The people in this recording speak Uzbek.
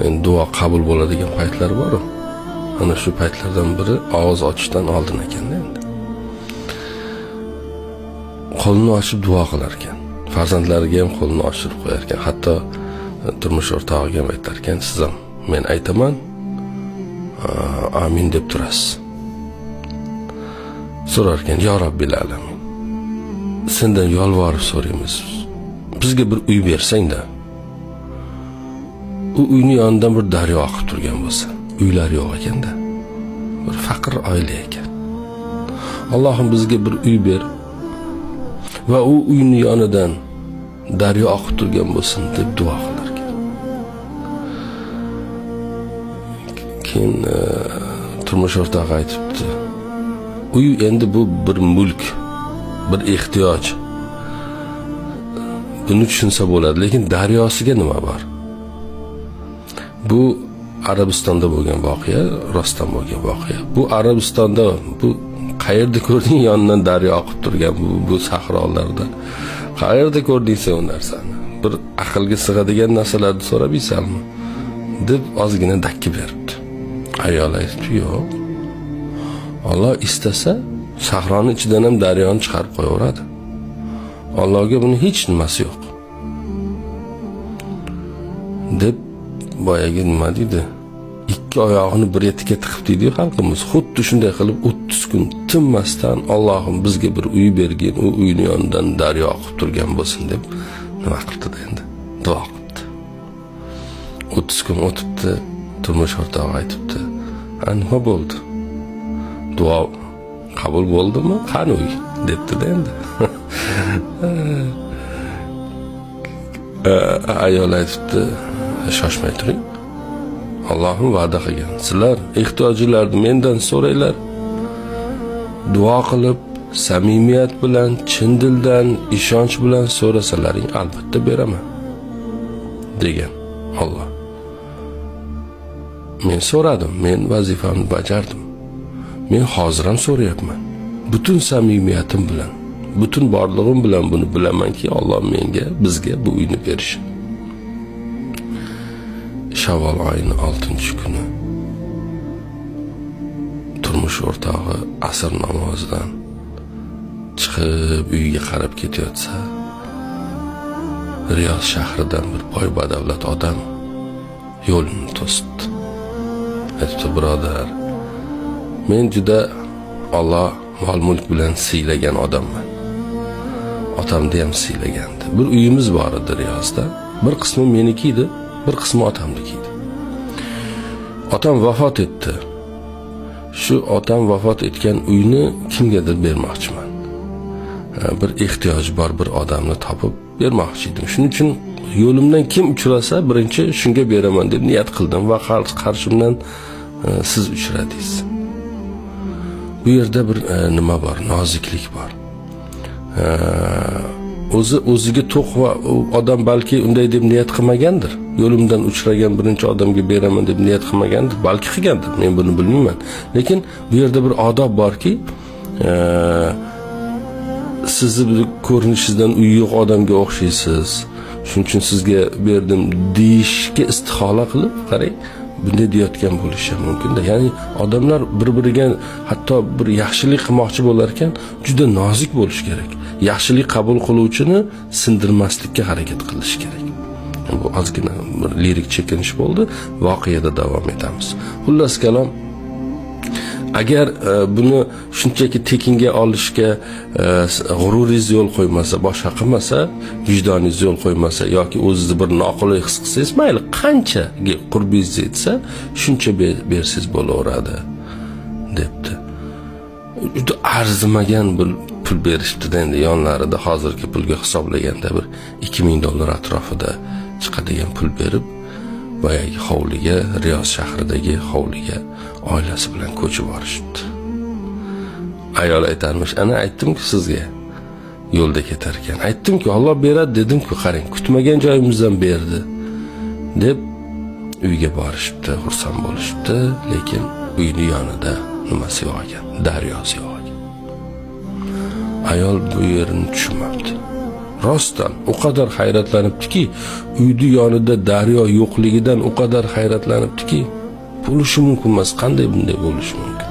Endi duo qabul bo'ladigan paytlar bor-u. Ana shu paytlardan biri og'iz ochishdan oldin ekanda endi. Qo'lini ochib duo qilar ekan. Farzandlariga ham qo'lini ochirib qo'yar ekan. Hatto turmush o'rtog'iga ham aytar ekan, siz ham men aytaman, amin deb turasiz. So'rar ekan, "Ya Robbil alamin. Sendan yolvorib so'raymiz. Bizga bir uy bersang-da. U uyni yonidan bir daryo oqib turgan bo'lsa, uylar yo'q ekanda. Bir faqir oila ekan. Allohim bizga bir uy ber va u uyni yonidan daryo oqib turgan bo'lsin" deb duo qilar ekan. Keyin turmush o'rtog'i aytibdi, uy endi bu bir mulk, bir ehtiyoj. Buni tushunsa bo'ladi, lekin daryosiga nima bor? Bu Arabistonda bo'lgan voqea, rostdan bo'lgan voqea. Bu Arabistonda, bu qayerda ko'rding yonidan daryo oqib turgan bu sahrolarda? Qayerda ko'rding sen u narsani? Bir aqlga sig'adigan narsalarni so'rab yeysanmi? Deb ozgina dakki beribdi. Ayol aytibdi, yo'q. Alloh istasa sahroni ichidan ham daryoni chiqarib qo'yaveradi. Allohga buni hech nimasi yo'q. Deb boyagi nima deydi? Ikki oyog'ini bir etikka tiqib deydi-yu xalqimiz. Xuddi shunday qilib 30 kun tinmasdan Allohim bizga bir uy bergin, u uyni yonidan daryo oqib turgan bo'lsin deb nima qilibdi endi? Duo qilibdi. 30 kun o'tibdi, turmush o'rtog'i aytibdi, "A nima bo'ldi? Duo qabul bo'ldimi? Qani uy?" debdi-da endi. Ayol aytibdi, shoshmay turing. Allohim va'da qilgan. Sizlar ehtiyojlarni mendan so'ranglar. Duo qilib, samimiyat bilan, chin dildan, ishonch bilan so'rasalaring albatta beraman, degan Alloh. Men so'radim, men vazifamni bajardim. Men hozir ham so'rayapman. Butun samimiyatim bilan, butun borlig'im bilan buni bilamanki, Alloh menga, bizga bu uyni berishi. Shavvol oyining 6-kuni turmush o'rtog'i asr namozidan chiqib uyiga qarab ketayotsa, Riyoz shahridan bir boy badavlat odam yo'lini to'sibdi. Aytibdi, birodar, men juda Alloh mol mulk bilan siylagan odamman. Otamni ham siylagandi. Bir uyimiz bor edi Riyozda. Bir qismi meniki edi, bir qismi otamniki edi. Otam vafot etdi. Shu otam vafot etgan uyni kimgadir bermoqchiman. Bir ehtiyoji bor bir odamni topib bermoqchi edim. Shuning uchun yo'limdan kim uchrasa, birinchi shunga beraman deb niyat qildim va qarshimdan siz uchradingiz. Bu yerda bir nima bor, noziklik bor. O'zi o'ziga to'q va odam balki unday deb niyat qilmagandir. Yo'limdan uchragan birinchi odamga beraman deb niyat qilmagandir, balki qilgandir. Men buni bilmayman. Lekin bu yerda bir odob borki, sizni ko'rinishingizdan uyi yo'q odamga o'xshaysiz. Shuning uchun sizga berdim deyishga istihola qilib, qarang, bunday deyotgan bo'lishi ham mumkin-da. Ya'ni odamlar bir-biriga hatto bir yaxshilik qilmoqchi bo'lar ekan, juda nozik bo'lish kerak. Yaxshilik qabul qiluvchini sindirmaslikka harakat qilish kerak. Bu ozgina bir lirik chekinish bo'ldi. Voqeada davom etamiz. Xullas kalom, agar buni shunchaki tekinga olishga g'ururingiz yo'l qo'ymasa, boshqa qilmasa, vijdoningiz yo'l qo'ymasa yoki o'zingizni bir noqulay his qilsangiz, mayli qanchaga qurbingiz yetsa, shuncha bersangiz bo'laveradi, debdi. Juda arzimagan bir pul berishibdi endi yonlarida, hozirgi pulga hisoblaganda bir $2000 atrofida chiqadigan pul berib, boyagi hovliga, Riyoz shahridagi hovliga oilasi bilan ko'chib borishibdi. Ayol aytarmish, ana aytdim-ku sizga yo'lda ketarkan. Aytdim-ku, Alloh beradi dedim-ku, qarang, kutmagan joyimizdan berdi, deb uyga borishibdi, xursand bo'lishibdi, lekin uyni yonida nimasi yo'q ekan, daryosi yo'q ekan. Ayol bu yerini tushunmabdi. Rostdan u qadar hayratlanibdiki, uyni yonida daryo yo'qligidan u qadar hayratlanibdiki, bo'lishi mumkin emas, qanday bunday bo'lishi mumkin?